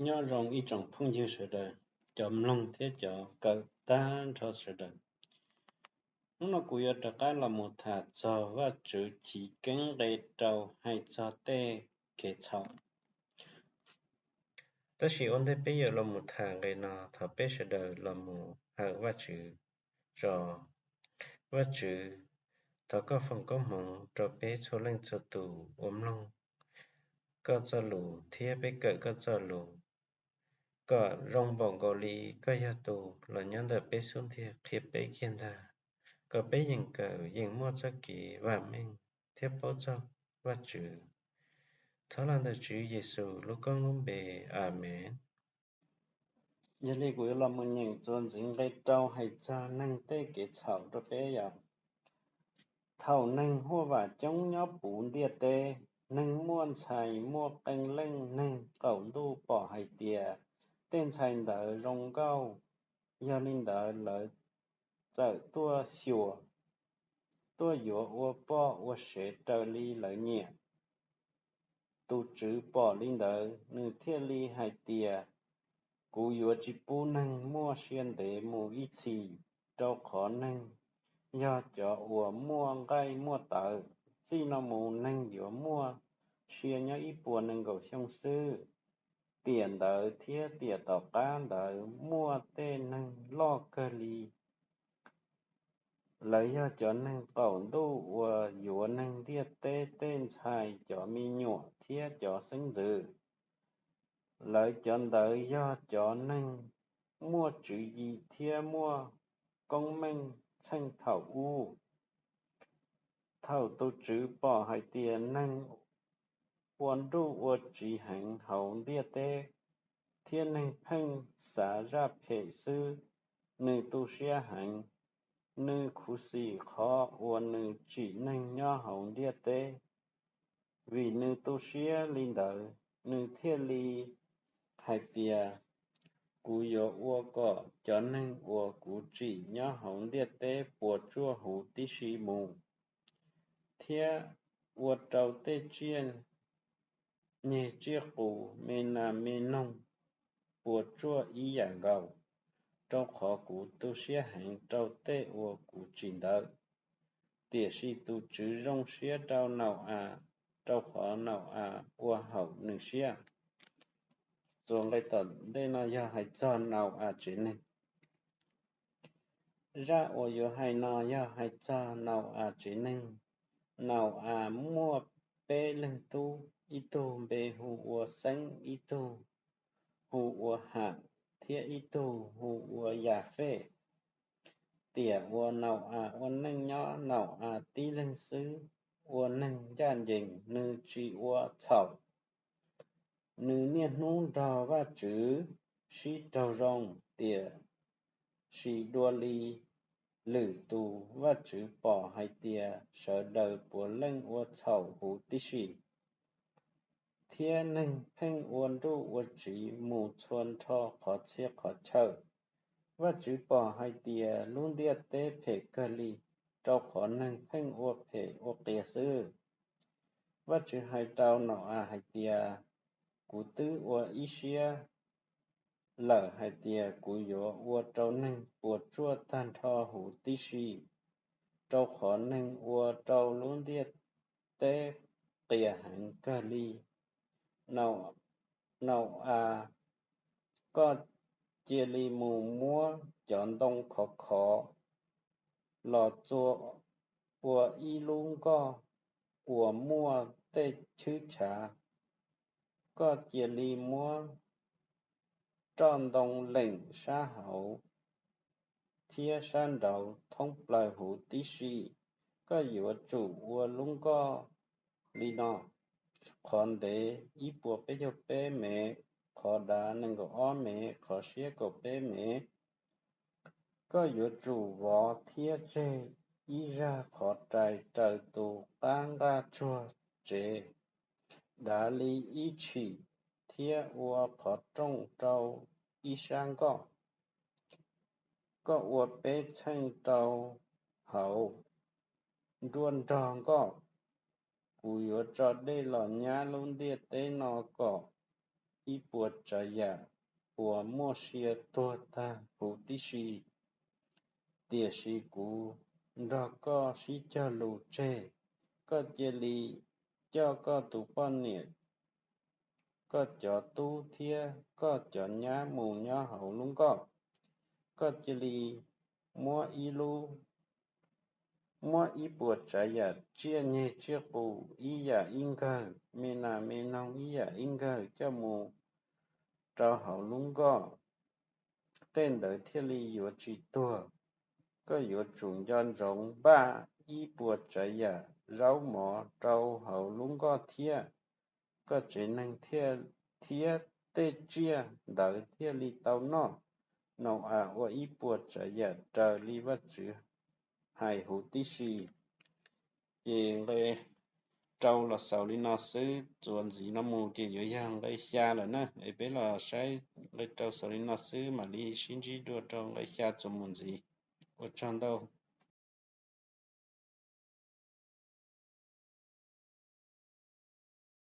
Nyob zoo ib tsoom phooj ywg sawv daws, cov mloog thiab cov kawm tag nrho sawv daws. Hnub no kuv yuav rov qab los mus tham txog Vajtswv chiv keeb nqe rau hais txog tej kev txhaum. Tab sis ua ntej peb yuav los mus tham nqe no, thov peb sawv daws los mus hawm Vajtswv tso. Vajtswv, thov koj foom koob hmoov rau peb txhua leej txhua tus uas mloog koj txoj lus thiab peb kawm koj txoj lus, kom zoo npaum nkaus li koj yog tus los nyob ntawm peb xub ntiag qhia peb kiag ntag, kom peb yeem kawm yeem muaj txoj kev vam meej thiab paub txog Vajtswv. Thov los ntawm Tswv Yexus lub koob lub npe, Amees. Yog li kuv yuav los mus nyeem txuas ntxiv nqe rau hais txog neeg tej kev txhaum rau peb yom. Thaum neeg huaj vam coob nyob puv ntiaj teb, neeg muaj ntxhais muaj qee leej neeg qaum ntuj pom hais tias tej ntxhais ntawd zoo nkauj, yog li ntawd lawv txawm tuaj xyuas, tuaj yuav ua poj ua sev raws li lawv nyiam. Tus tswv pom li ntawd, nws thiaj li hais tias, kuv yuav tsis pub neeg muaj sia ntev mus ib txhis, rau qhov neeg yog cov uas muaj nqaij muaj tawv. Txij no mus neeg yuav muaj sia nyob ib puas nees nkaum xyoo xwb. Tiam ntawd thiab tiam tom qab ntawd muaj tej neeg loj kawg li. Lawv yog cov neeg qaum ntuj uas yuav neeg ntiaj teb tej ntxhais, cov me nyuam thiab cov xeeb ntxwv. Lawv cov ntawd yog cov neeg muaj tswv yim thiab muaj koob meej txheej thaum ub. Thaum tus tswv pom hais tias neeg ua nruj ua tsiv heev hauv ntiaj teb, thiab neeg pheej xav zaj phem xwb, nws tu siab heev. Nws khuv xim qhov uas nws tsim neeg nyob hauv ntiaj teb. Vim nws tu siab li ntawd, nws thiaj li hais tias, kuv yuav ua kom cov neeg uas kuv tsim nyob hauv ntiaj teb puas tsuaj huv tib si mus, thiab ua rau tej tsiaj nyeg tsiaj qus me nas me noog puas tsuaj ib yam nkaus, rau qhov kuv tu siab heev rau tej uas kuv tsim ntawd. Tiam sis tus Tswv zoo siab rau Nau-as, rau qhov Nau-as ua haum nws siab. Txuas nqe tom ntej no yog hais txog Nau-as tsev neeg. Zaj uas yuav hais no yog hais txog Nau-as tsev neeg. Nau-as muaj peb leeg tub, ib tug npe hu ua Xeeb, ib tug hu ua Ham, thiab ib tug hu ua Yafej. Tiam uas Nau-as ua neej nyob, Nau-as tib leeg xwb ua neeg ncaj ncees, nws tsis ua txhaum. Nws niaj hnub nrog Vajtswv sib raug zoo, tiam sis dua li lwm tus, Vajtswv pom hais tias sawv daws puav leej ua txhaum huv tib si, thiab neeg pheej ua nruj ua tsiv mus txhua nrho qhov txhia qhov chaw. Vajtswv pom hais tias lub ntiaj teb phem kawg li, rau qhov neeg pheej ua phem ua qias xwb. Vajtswv hais rau Nau-as hais tias, kuv twb ua ib siab lawm hais tias kuv yuav ua rau neeg puas tsuaj tag nrho huv tib si, rau qhov neeg ua rau lub ntiaj teb qias heev kawg li. Nau-as, koj cia li mus muab cov ntoo khov khov los txua ua ib lub nkoj uas muaj tej chwb chav. Koj cia li muab roj ntoo leem sab hauv thiab sab nraud thoob plaws huv tib si. Koj yuav tsum ua lub nkoj li no: qhov ntev ib puas peb caug peb mev, qhov dav nees nkaum ob mev, qhov siab kaum peb mev. Koj yuav tsum vov thiab tseg ib zaj qhov rais raws tus qab nqaj tsuag tsev dav li ib tshim, thiab ua qhov rooj rau ib sab nkoj. Koj ua peb txheej rau hauv nruab nrog nkoj. Kuv yuav tso dej los nyab lub ntiaj teb no kom ib puas tsav yam uas muaj sia tuag tag huv tib si. Tiam sis kuv nrog koj sib cog lus tseg, koj cia li coj koj tus poj niam, koj cov tub thiab koj cov nyab mus nyob hauv lub nkoj. Koj cia li muab ib lub, muab ib puas tsav yam tsiaj nyeg tsiaj qus ib yam ib nkawg, me nas me noog ib yam ib nkawg coj mus rau hauv lub nkoj, tej ntawd thiaj li yuav tsis tuag. Koj yuav tsum nco ntsoov npaj ib puas tsav yam zaub mov rau hauv lub nkoj thiab, koj tsev neeg thiab tej tsiaj ntawd thiaj li tau noj. Nau-as ua ib puas tsav yam raws li Vajtswv hais huv tib si. Ces nqe rau los xaus li no xwb, txuas ntxiv no mus ces yuav yog nqe xya lawm na. Es peb los saib nqe rau xaus li no xwb, mam li sib ntsib dua rau nqe xya txuas mus ntxiv. Ua tsaug ntau.